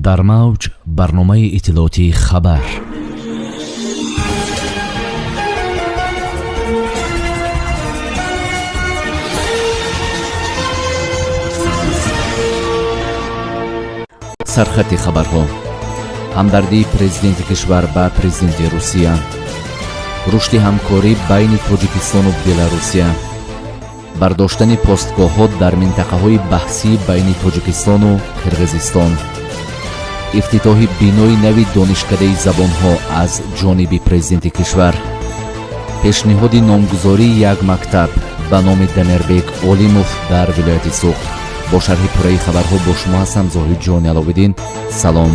Дар мавҷ барномаи иттилоотии «Хабар». Сархати хабарҳо: ҳамдардии президенти кишвар ба президенти Русия, рушди ҳамкорӣ байни Тоҷикистону Беларусия, бардоштани постгоҳҳо дар минтақаҳои баҳсӣ байни Тоҷикистону Қирғизистон, ифтитоҳи бинои нави Донишкадаи забонҳо аз ҷониби президенти кишвар, пешниҳоди номгузории як мактаб ба номи Дамирбек Олимов дар вилояти Суғд. Бо шарҳи пурраи хабарҳо бо шумо ҳастам, Зоҳидҷони Аловиддин. Салом.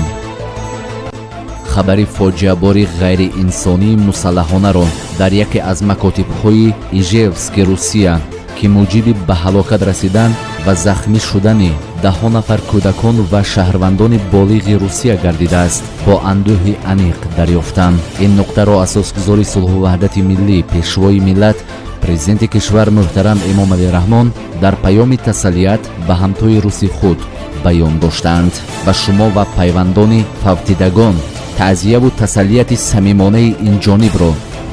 Хабари фоҷиабори ғайриинсонии мусаллаҳонаро дар яке аз макотибҳои Ижевски Русия, ки муҷиби ба ҳалокат расидан ва захмӣ шудани даҳҳо нафар кӯдакон ва шаҳрвандони болиғи Русия гардидааст, бо андӯҳи аниқ дарёфтам. Ин нуқтаро асосгузори сулҳу ваҳдати миллӣ, пешвои миллат, президенти кишвар муҳтарам Эмомалӣ Раҳмон дар паёми тасаллият ба ҳамтои руси худ баён доштаанд. Ба шумо ва пайвандони фавтидагон таъзияву тасаллияти самимонаи инҷонибро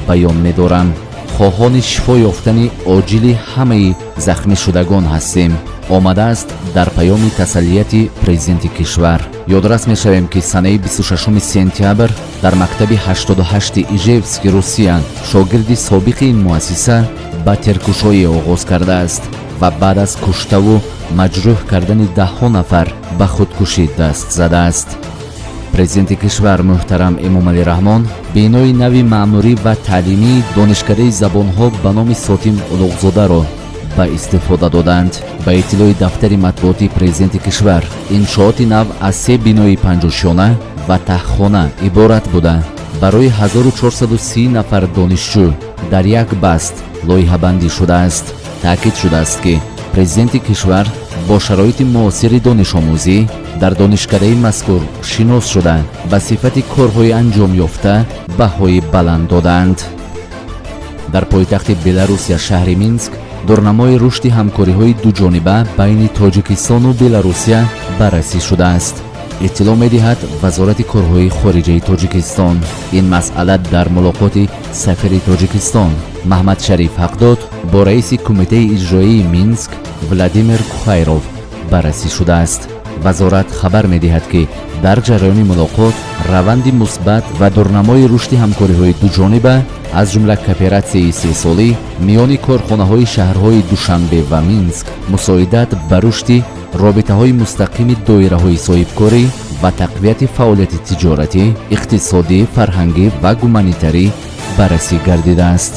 баён медорам. Хоҳони шифо ёфтани оҷили ҳамаи захмишудагон ҳастем, омадааст дар паёми тасаллияти президенти кишвар. Ёдрас мешавем, ки санаи 26 сентябр дар мактаби 88 Ижевски Русия шогирди собиқи ин муассиса ба теркушоӣ оғоз кардааст ва баъд аз куштаву маҷрӯҳ кардани даҳҳо нафар ба худкушӣ даст задааст. Президенти кишвар муҳтарам Эмомалӣ Раҳмон бинои нави маъмурӣ ва таълимии Донишкадаи забонҳо ба номи Сотим Улуғзодаро ба истифода доданд. Ба иттилои дафтари матбуотии президенти кишвар, иншооти нав аз се бинои панҷошёна ва таҳхона иборат буда, барои 1430 нафар донишҷӯ дар як баст лоиҳабандӣ шудааст. Таъкид шудааст, ки президенти кишвар бо шароити муосири донишомӯзӣ дар донишкадаи мазкур шинос шуда, ба сифати корҳои анҷомёфта баҳои баланд додаанд. Дар пойтахти Беларусия, шаҳри Минск, дурнамои рушди ҳамкориҳои дуҷониба байни Тоҷикистону Беларусия баррасӣ шудааст, иттилоъ медиҳад Вазорати корҳои хориҷаи Тоҷикистон. Ин масъала дар мулоқоти сафири Тоҷикистон Маҳмадшариф Ҳақдод бо раиси кумитаи иҷроии Минск Владимир Кухайров баррасӣ шудааст. Вазорат хабар медиҳад, ки дар ҷараёни мулоқот раванди мусбат ва дурнамои рушди ҳамкориҳои дуҷониба, аз ҷумла кооператсияи истеҳсолӣ миёни корхонаҳои шаҳрҳои Душанбе ва Минск, мусоидат ба рушди робитаҳои мустақими доираҳои соҳибкорӣ ва тақвияти фаъолияти тиҷоратӣ, иқтисодӣ, фарҳангӣ ва гуманитарӣ баррасӣ гардидааст.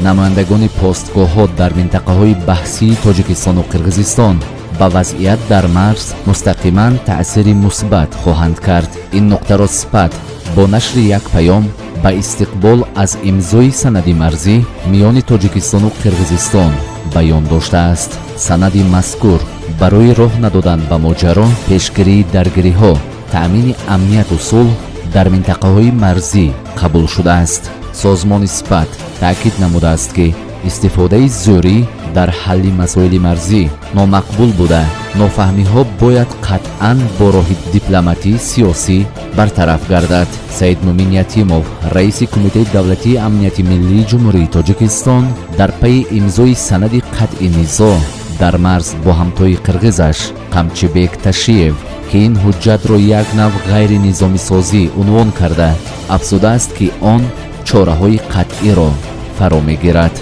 Намояндагони постгоҳҳо дар минтақаҳои баҳсии Тоҷикистону Қирғизистон ба вазъият дар марз мустақиман таъсири мусбат хоҳанд кард. Ин нуқтаро СПАТ бо нашри як паём ба истиқбол аз имзои санади марзӣ миёни Тоҷикистону Қирғизистон баён доштааст. Санади мазкур барои роҳ надодан ба моҷаро, пешгирии даргириҳо, таъмини амнияту сулҳ дар минтақаҳои марзӣ қабул шудааст. Созмони СПАТ таъкид намудааст, ки истифодаи зӯрӣ дар ҳалли масоили марзӣ номақбул буда, нофаҳмиҳо бояд қатъан бо роҳи дипломатӣ, сиёсӣ бартараф гардад. Саидмӯмин Ятимов, раиси Кумитаи давлатии амнияти миллии Ҷумҳурии Тоҷикистон, дар пайи имзои санади қатъи низоъ дар марз бо ҳамтои қирғизаш Қамчибек Ташиев, ки ин ҳуҷҷатро як нав ғайринизомисозӣ унвон карда, афзудааст, ки он чораҳои қатъиро фаро мегирад.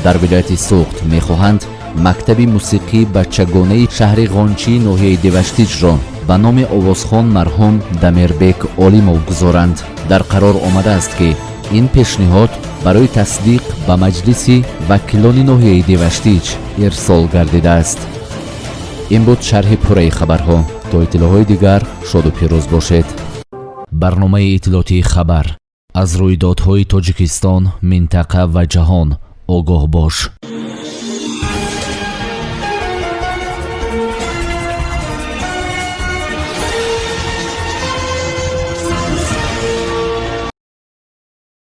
Дар вилояти Суғд мехоҳанд мактаби мусиқии бачагонаи шаҳри Ғончии ноҳияи Деваштиҷро ба номи овозхон марҳум Дамирбек Олимов гузоранд. Дар қарор омадааст, ки ин пешниҳод барои тасдиқ ба маҷлиси вакилони ноҳияи Деваштиҷ ирсол гардидааст. Ин буд шарҳи пурраи хабарҳо. То иттилоъҳои дигар шоду пирӯз бошед. Барномаи иттилоотии «Хабар». Аз рӯйдодҳои Тоҷикистон, минтақа ва ҷаҳон огоҳ бош.